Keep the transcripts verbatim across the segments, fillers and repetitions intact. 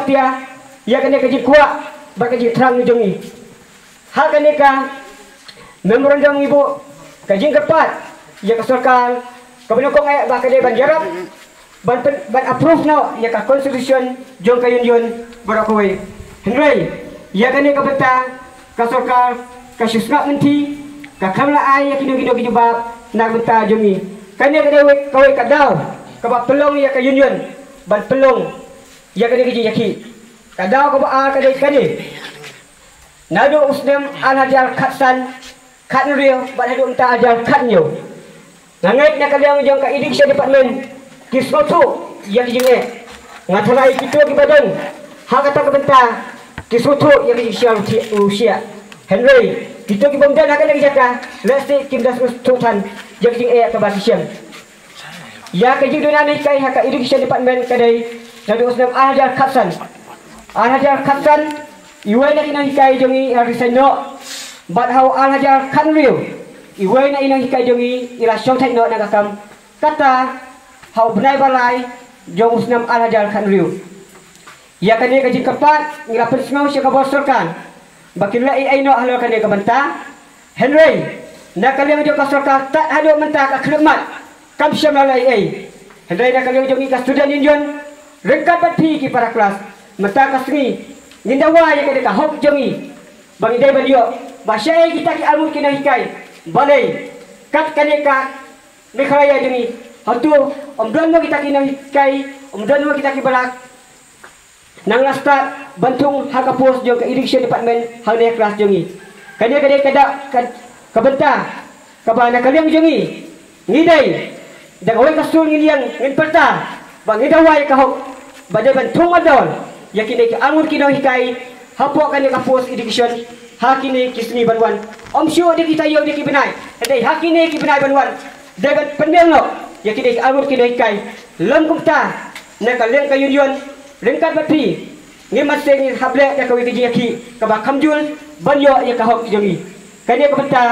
Ïa, ïa kane ka jingkwah bad ka jingthrang jong ngi. Ha kane ka memorandum ngi buh ka jingkyrpad ïa ka sorkar kaba nyngkong eh ba ka dei ban ïarap ban pen, ban approve noh ïa ka constitution jong ka union baroh kawei. Hynrei ïa kane ka bynta ka sorkar ka shu sngap lynti, ka khlem la ai ïa kino kino ki jubab na ka bynta jong ngi. Kane ka dei kawei ka daw kaba pynlong ïa ka union ban pynlong ïa kane ka jingïakhih. Ka daw kaba ar ka dei kane. Naduh u snem ar hajar khatsan, khathynriew bad haduh mynta ar hajar khathynñiew, nga ngeit na ka liang jong ka education department ki sngewthuh ïa ki jingeh. Nga tharai kito kiba don ha kata ka bynta ki sngewthuh ïa ki jingshah u thiah u shiah. Hynrei kito ki bym don ha kane ka jaka lehse kim da sngewthuh than ïa ki jingeh kaba ki shem. Ïa ka jingduna ne hikai ha ka education department ka dei naduh u snem ar hajar khatsan. Ar hajar khatsan iwei na ki nonghikai jong ngi i la resign noh. Bad ha u ar hajar khathynriew iwei na i nonghikai jong ngi i la shong thait noh na ka kam. Kata ha u bnai ba lai jong u snem ar hajar khathynriew. Ïa kane ka jingkyrpad ngi la pynsngew sha ka bor sorkar ba kin leh ei ei noh halor kane ka bynta. Hynrei na ka liang jong ka sorkar tad haduh mynta ka khyllipmat kam shym la leh ei ei. Hynrei na ka liang jong ngi ka student union ryngkat bad phi ki para klas, mynta ka sngi ngin dawa ïa kane ka hok jong ngi ba ngi dei ban ïoh ba shaei kita ki arngut ki nonghikai. Balei kat kane ka Meghalaya jong ngi, hato ym don mo kita ki nonghikai, ym don mo kita ki balang nang la stad ban thung ha ka post jong ka education department hangne ha klas jong ngi? Kane ka dei ka dak ka, ka bynta kaba na ka liang jong ngi ngi dei da kawei ka sur ngin ïeng ngin pyrta ba ngi dawa ïa ka hok ba dei ban thung ban don ïa kine ki arngut ki nonghikai hapoh kane ka post education ha kine ki sngi ban wan. Ym shuh da kita ïew da ki bnai, hynrei ha kine ki bnai ban wan dei ban pynbiang noh ïa kine ki arngut ki nonghikai. Lym kumta na ka liang ka union ryngkat bad phi ngim ïa seng ngin hap leh da kawei ka jingïakhih kaba kham jur ban ïoh ïa ka hok jong ngi. Kane ka bynta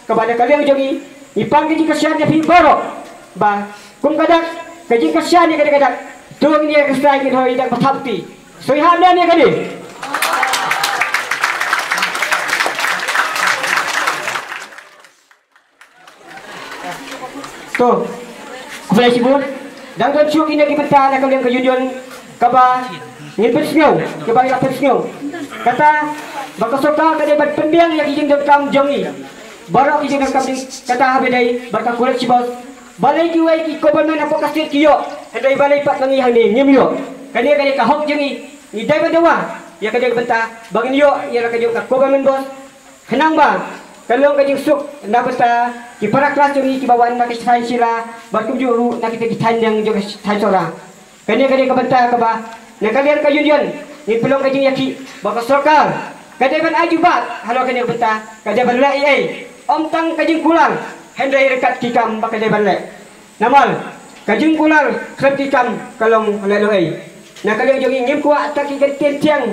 kaba na ka liang jong ngi ngi pan ka jingkyrshan ïa phi baroh ba kum ka dak ka jingkyrshan ïa ka dak ka dak to ngin ïa ka sdang ngin hoi da ka bthah bti. Soi ha ïa kane. To, khublei shibun. Dang don shuh kine ki bynta na ka liang ka union kaba ngin pynsngew, kaba ngin pynsngew. Kata ba ka sorkar ka dei ban pynbiang ïa ki jingdonkam jong ngi. Baroh ki jingdonkam jong ngi kata haba dei bad ka college bus. Balei kiwei ki government hapoh ka state ki ïoh, hynrei balei pat ma ngi hangne ngim ïoh? Kane ka dei ka hok jong ngi, ngi dei ban dawa ïa kane ka bynta ba ngin ïoh ïa la ka jong ka government bus. Khnang ba ka long ka jingsuk na bynta ki para klas jong ngi kiba wan na ka thaiñ Shilla bad kumjuh ruh na kita ki thaiñ jong ka thaiñ Sohra. Kane ka dei ka bynta kaba na ka liang ka union ngin pynlong ka jingïakhih ba ka sorkar ka dei ban ai jubab halor kane ka bynta, ka dei ban leh ei ei. Ym tang ka jingkular hynrei ryngkat ki kam ba ka dei ban leh. Namar ka jingkular khlem ki kam ka long lehnohei. Na ka liang jong ngi ngim kwah tang ki kyntien thiang,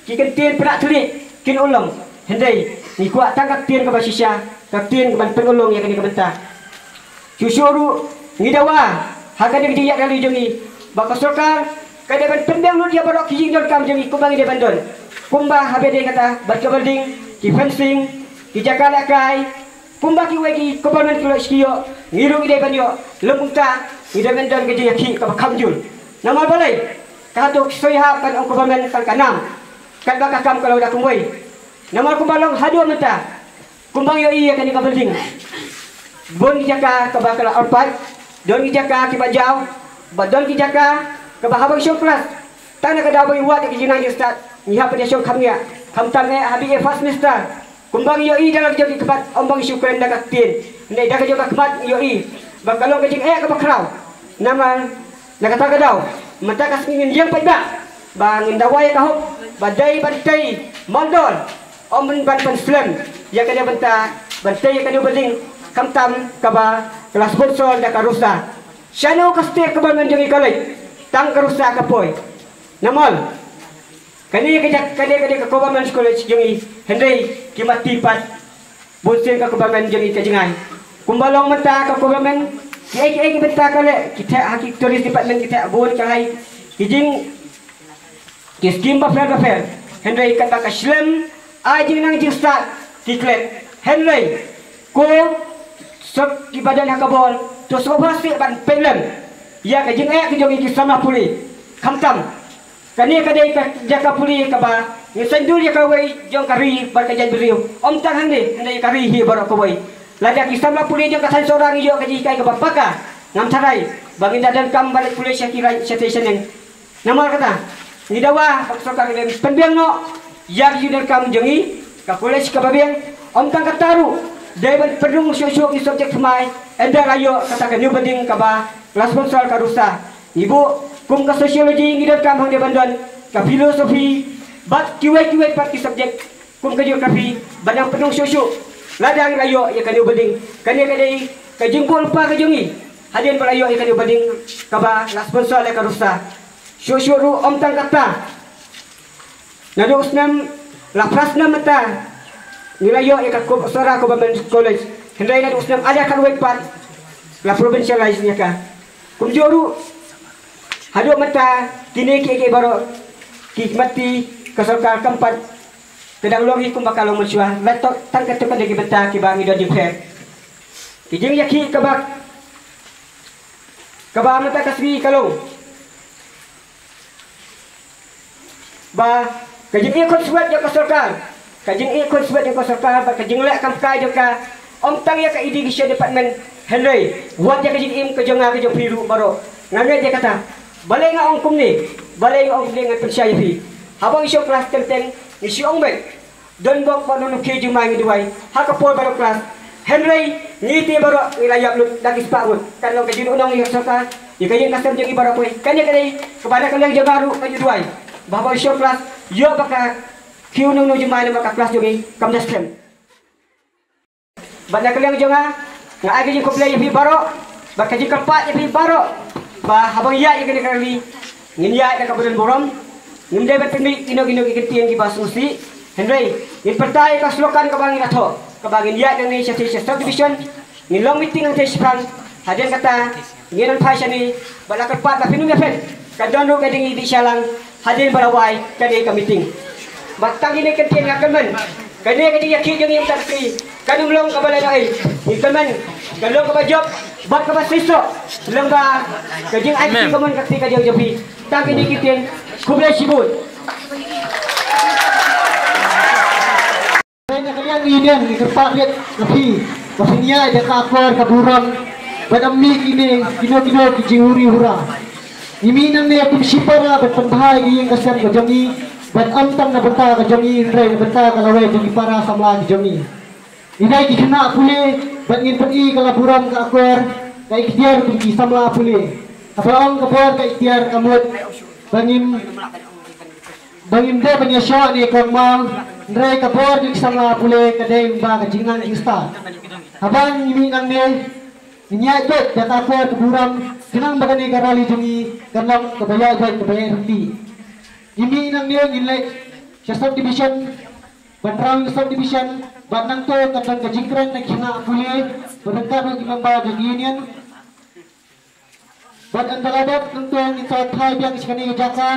ki kyntien pynah thylliej kin urlong, hynrei ngi kwah tang ka ktien kaba shisha, ka ktien kaban pynurlong ïa kane ka bynta. Shuh shuh ruh ngi dawa ha kane ka jingïaid rally jong ngi ba ka sorkar ka dei ban pynbiang lut ïa baroh ki jingdonkam jong ngi kumba ngi dei ban don, kumba haba dei kata bad ka building, ki fencing, ki jaka lehkai, kumba kiwei ki government college ki ïoh, ngi ruh ngi dei ban ïoh. Lym kumta ngi dei ban don ka jingïakhih kaba kham jur. Namar balei? Ka hato ki soi hap ban ong government tang ka nam, katba ka kam ka long da kumwei. Namar kumba long haduh mynta, kumba ngi ïohi ïa kane ka building, bun ki jaka kaba ka la arpait, don ki jaka kiba jaw, bad don ki jaka kaba haba ngi shong klas, tang na ka daw ba ngi wad ïa ki jingnang jingstad ngi hap ban ïa shong kham ngiah. Khamtam eh haba ngi ïa first semester, kumba ngi ïohi da la ka jong ki khmat, ym ba ngi shu kren da ka ktien, hynrei da ka jong ka khmat ngi ïohi ba ka long ka jingeh kaba khraw. Namar na kata ka daw mynta ka sngi ngin ïeng paidbah ba ngin dawa ïa ka hok ba dei ban tei maldor, ym ban pynslem ïa kane bynta ban tei ïa kane building, khamtam kaba ka la sponsor da ka RUSA. Shano ka state government jong ngi ka leit, tang ka RUSA ka poi. Namar kane ka jaka, kane, kane ka government college jong ngi, hynrei ki matti pat bun sien ka government jong ngi ka jngai. Kumba long mynta ka government, kiei kiei ki bynta ka leh, ki theh ha ki tourist department, ki theh bun ka hai ki jing ki skim bapher bapher. Hynrei katba ka shlem ai jingnang jingstad ki klet. Hynrei ko sop ki ba don ha ka bor, to sngewbha sih ban pynlem ïa ka jingeh ka jong ngi ki samla pule. Khamtam kane ka dei ka jaka pule kaba ngin sngewdur ïa kawei jong ka ri bad ka jaitbynriew. Ym tang hangne, hynrei ka ri hi baroh kawei. Lada ki samla pule jong ka thaiñ Sohra ngi ïoh ka jinghikai kaba paka, ngam tharai ba ngin da donkam ban leit pule sha ki raid shatei shaneng. Namar kata, ngi dawa ba ka sorkar ka dei ban pynbiang noh ïa ki jingdonkam jong ngi, ka college kaba biang. Ym tang kata ruh, dei ban pynrung shuh shuh ki subject thymmai, ynda la ïoh kata ka new building kaba la sponsor ka RUSA. Ngi buh kum ka sociology, ngi donkam hangne ban don ka philosophy bad kiwei kiwei pat ki subject kum ka geography ban nang pynrung shuh shuh lada ngi la ïoh ïa ka new building. Kane ka dei ka jingbuh lypa ka jong ngi hadien ba la ïoh ïa ka new building kaba la sponsor da ka RUSA. Shuh shuh ruh, ym tang kata, naduh u snem, la phra snem mynta ngi la ïoh ïa ka Sohra Government College, hynrei naduh u snem ar hajar khatwei pat la provincialize ïa ka. Kumjuh ruh haduh mynta kine kiei kiei baroh ki mati ka sorkar kam pat, ka dang long hi kumba ka long mynshuwa. La toh tang katto katne ki bynta kiba ngi don jingpher. Ki jingïakhih kaba, kaba mynta ka sngi ka long ba ka jingïakhun swet jong ka sorkar, ka jingïakhun swet jong ka sorkar bad ka jingleh kam kai jong ka, ym tang ïa ka education department, hynrei wat ïa ka jingim ka jong nga ka jong phi ruh baroh. Nga ngeit ïa kata. Balei nga ong kumne? Balei nga ong kumne? Ngan pynshai ïa phi. Haba ngi shu klas teng teng ngi shu ong beit, don bok ba nunu ki jumai ngi duwai ha ka por baroh klas. Hynrei ngi te baroh ngi la ïap lut da ki spah ngut. Kan long ka jingduk nong ïa ka sorkar, ïa ka ïing ka sem jong ngi baroh kawei. Kane ka dei kaba na ka liang jong nga ruh ka jingduwai ba haba ngi shu klas, ïoh ba ka kiew nunu jumai namar ka klas jong ngi kam da skhem. Bad na ka liang jong nga, nga ai ka jingkhublei ïa phi baroh bad ka jingkyrpad ïa phi baroh ba haba ngi ïaid ïa kane ka rally, ngin ïaid da kaba don burom. Ngim dei ban pynmih kino kino ki kyntien kiba sngewsih, hynrei ngin pyrta ïa ka slogan kaba ngi la thoh, kaba ngin ïaid nangne shatei sha subdivision, ngin long meeting hangtei shipang. Hadien kata ngin nang phai shane, bad la kyrpad ba phin ym ïa phet, ka don ruh ka jingïadih shallang hadien ba la wai kane ka meeting. Bad tang kine ki kyntien nga kyrmen, kane ka jingïakhih jong ngi mynta ka sngi kan ym long kaba lehnohei. Ngi kyrmen kan long kaba jop bad kaba seisoh lyngba ka jingai kti kamon ka kti ka jong jong phi. Tang kine ki kyntien, khublei shibun. Kane ka liang ngi ïa ngi kyrpad ïa phi ba phin ïaid da ka akor ka burom bad ym mih kine kino kino ki jinghuri hura. Ngi mih nangne kum shipara ban pynbha ïa ka ïing ka sem ka jong ngi, bad ym tang na bynta ka jong ngi hynrei na bynta ka lawei jong ki para samla ki jong ngi. Ngi dei ki khynnah pule bad ngin pyni ka la burom ka akor, ka ikhtiar kum ki samla pule. Haba ong ka bor ka ikhtiar ka mut ba ngim ba ngim dei ban ïashoh ne kongmong, hynrei ka bor jong ki samla pule ka dei lyngba ka jingnang jingstad. Haba ngi mih nangne, ngin ïaid beit da ka akor ka burom khnang ba kane ka rally jong ngi kan long kaba ïaid beit kaba ïaid ryntih. Ngi mih nangne ngin leit sha subdivision, ban rawng subdivision, bad nangto kan don ka jingkren na ki khynnah pule bad ryngkat bad ki member jong ki union. Bad ynda la dep nangto ngin sa phai biang sha kane ka jaka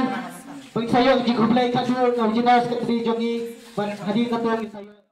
ban sa ïoh ka jingkhublei khatduh na u General Secretary jong ngi, bad hadien kata ngin sa ïoh